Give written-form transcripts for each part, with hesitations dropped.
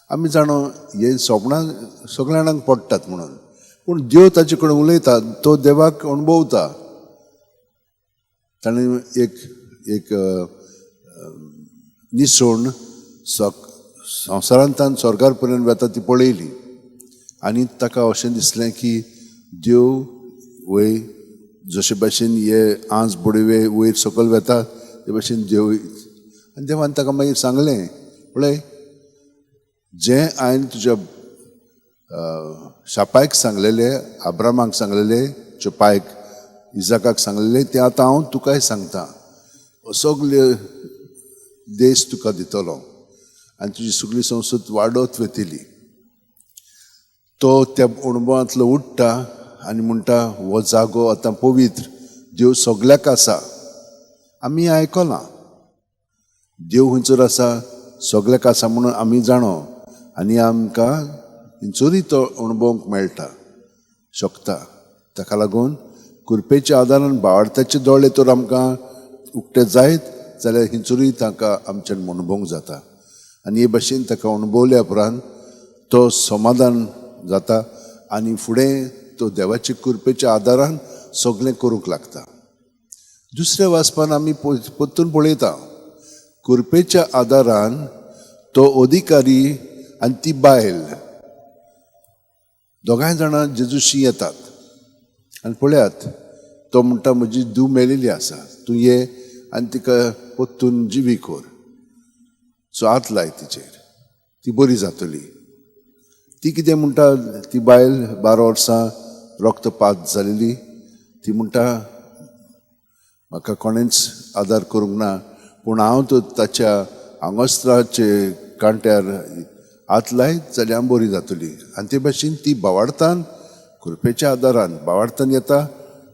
आमी जाणो हे सोपणां सगळ्या जाणांक पडटात म्हणून, पूण देव ताचे कडेन उलयता, तो देवाक अणभवता. ताणें एक एक निसण संवसारांतल्यान स्वर्गार पर्यंत वता ती पळयली आनी ताका अशें दिसलें की देव वय जशे भाशेन हे आंज बडवे वयर सकयल वता ते भाशेन देव. आनी देवान ताका मागीर सांगलें, पळय जें हांवें तुज्या शापायक सांगलेलें, आब्रामाक सांगलेलें, चोपायक इजाकाक सांगलेलें, तें आतां हांव तुकाय सांगता. सगळे देश तुका दितलो आनी तुजी सगळी संस्कृत वाडत वतली. तो त्या अणभवांतलो उठ्ठा आनी म्हणटा, हो जागो आतां पवित्र, देव सगल्याक आसा. आमी आयकलां देव खंयसर आसा, सगल्याक आसा म्हणून आमी जाणो आनी आमकां थंयसरूय तो अणभवंक मेळटा शकता. ताका लागून कृपेच्या आदारान भावार्थाचे दोळे तर आमकां उक्ते जायत जाल्यार हिंचरूय तांकां आमच्यान अणभवंक जाता. आनी हे भाशेन ताका अणभवल्या उपरांत तो समाधान जाता आनी फुडें तो देवाचे कृपेच्या आदारान सगळें करूंक लागता. दुसऱ्या वाचपान आमी परतून पळयता, कृपेच्या आदारान तो अधिकारी आनी ती बायल दोगांय जाणां जेजूशी येतात. आनी पळयात, तो म्हणटा म्हजी धूव मेलेली आसा, तूं ये आनी तिका परतून जिवी कर, सो हात लाय तिचेर, ती बरी जातली. ती कितें म्हणटा, ती बायल 12 वर्सां रक्तपात जालेली, ती म्हणटा म्हाका कोणेंच आदार करूंक ना, पूण हांव तर ताच्या आंगोस्त्राचे कांट्यार हात लायत जाल्यार हांव बरी जातली. आनी ते भाशेन ती भावार्थान कृपेच्या आदारान भावार्थान येता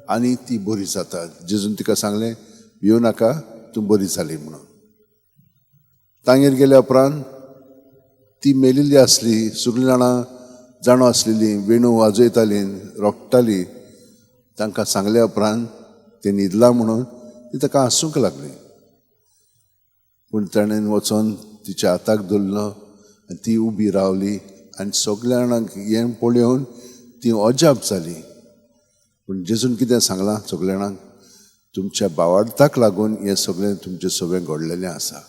आनी ती बरी जाता. जेजून तिका सांगलें, भिवू नाका, तूं बरी जाली म्हणून. तांगेर गेल्या उपरांत ती मेलिल्ली आसली, सगळीं जाणां जाणो आसलेली, वेणू वाजयताली, रोखताली. तांकां सांगल्या उपरांत ते न्हिदला म्हणून ती ताका हांसूंक लागली. पूण ताणें वचोन तिच्या हाताक धरलो आनी ती उबी रावली आनी सगल्या जाणांक हें पळोवन ती अजाप जाली. पूण जेजून कितें सांगलां सगल्या जाणांक, तुमच्या भावार्थाक लागून हें सगळें तुमचें सगळें घडलेलें आसा.